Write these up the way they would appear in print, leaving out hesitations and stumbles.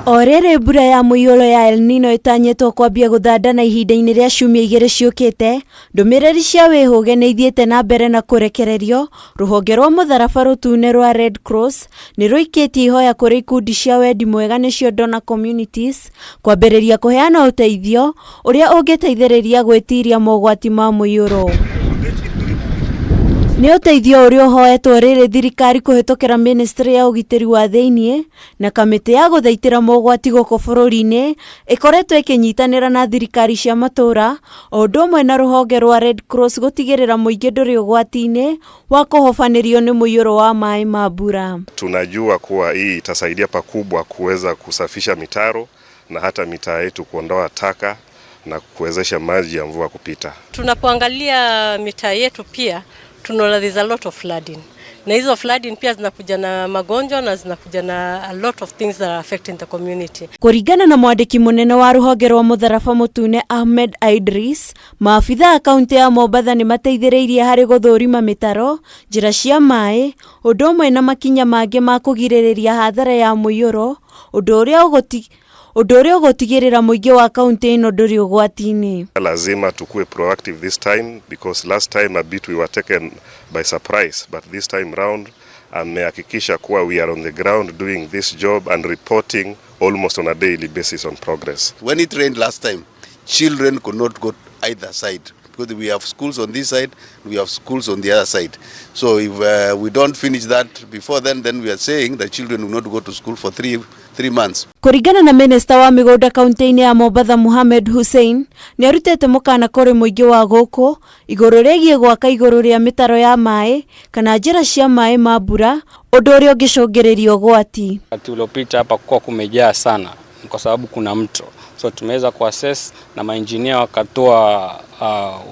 O rĩrĩ mbura ya mũiyũro ya El Nino ĩtanyĩtwo kwambia gũthandana ihinda-inĩ rĩa ciumia igĩrĩ ciũkĩte, ndũmĩrĩri cia wĩhũge nĩ ithiĩte na mbere na kũrekererio. Rũhonge rwa mũtharaba rũtune rwa Red Cross nĩ rũikĩtie ihoya kũrĩ ikundi cia wendi mwega nĩcio donor communities kwambĩrĩria kũheana ũteithio ũrĩa ũngĩteithĩrĩria gwĩtiria mogwati ma mũiyũro. Nĩ ũteithio ũrĩa ũhoetwo rĩrĩ thirikari kũhĩtũkĩra ministry ya ũgitĩri wa thĩinĩ na kamĩtĩ ya gũthaitĩra mogwati gũkũ bũrũri-inĩ ĩkoretwo ĩkĩnyitanĩra na thirikari cia matũũra o ũndũ ũmwe na rũhonge rwa Red Cross gũtigĩrĩra mũingĩ ndũrĩ ũgwati-inĩ wa kũhobanĩrio nĩ mũiyũro wa maĩ ma mbura. Tunajua kuwa hii itasaidia pakubwa kuweza kusafisha mitaro na hata mitaa yetu kuondoa taka na kuwezesha maji ya mvua kupita. Tunapoangalia mitaa yetu pia tunaona there's a lot of flooding, na hizo flooding pia zinakuja na magonjwa na zinakuja na a lot of things that are affecting the community. Kũringana na mwandĩki mũnene wa rũhonge rwa mũtharaba mũtune Ahmed Idris, maabitha a kaunti ya Mombatha nĩ mateithĩrĩirie harĩ gũthũrima mĩtaro, njĩra cia maĩ, ũndũ ũmwe na makinya mangĩ ma kũgirĩrĩria hathara ya mũiyũro, ũndũ ũrĩa ũgũti ũndũ ũrĩa ũgũtigĩrĩra mũingĩ wa kaunti ĩno ndũrĩ ũgwati-inĩ. Lazima tukue proactive this time because last time a bit we were taken by surprise, but this time round amehakikisha kuwa we are on the ground doing this job and reporting almost on a daily basis on progress. When it rained last time, children could not go either side because we have schools on this side, we have schools on the other side. So if we don't finish that before then, then we are saying that children will not go to school for 3 months. Kũringana na minista wa mĩgũnda kaunti-inĩ ya Mombatha Mohamed Hussein, nĩ arutĩte mũkana kũrĩ mũingĩ wa gũkũ igũrũ rĩgiĩ gwaka igũrũ rĩa mĩtaro ya maĩ kana njĩra cia maĩ ma mbura, ũndũ ũrĩa ũngĩcũngĩrĩria ũgwati. Wakati uliopita hapa kuwa kumejaa sana kwa sababu kuna mto, so tumeweza kuassess na maengineer wakatoa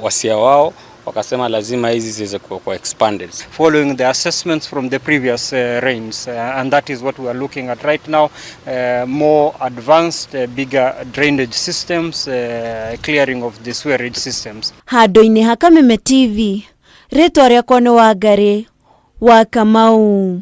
wasia wao, wakasema lazima hizi ziweze kuwa expanded. Following the assessments from the previous rains, and that is what we are looking at right now, more advanced, bigger drainage systems, clearing of the sewerage systems. Handũ-inĩ ha Kameme TV, rĩtwa rĩakwa nĩ Wangarĩ wa Kamau.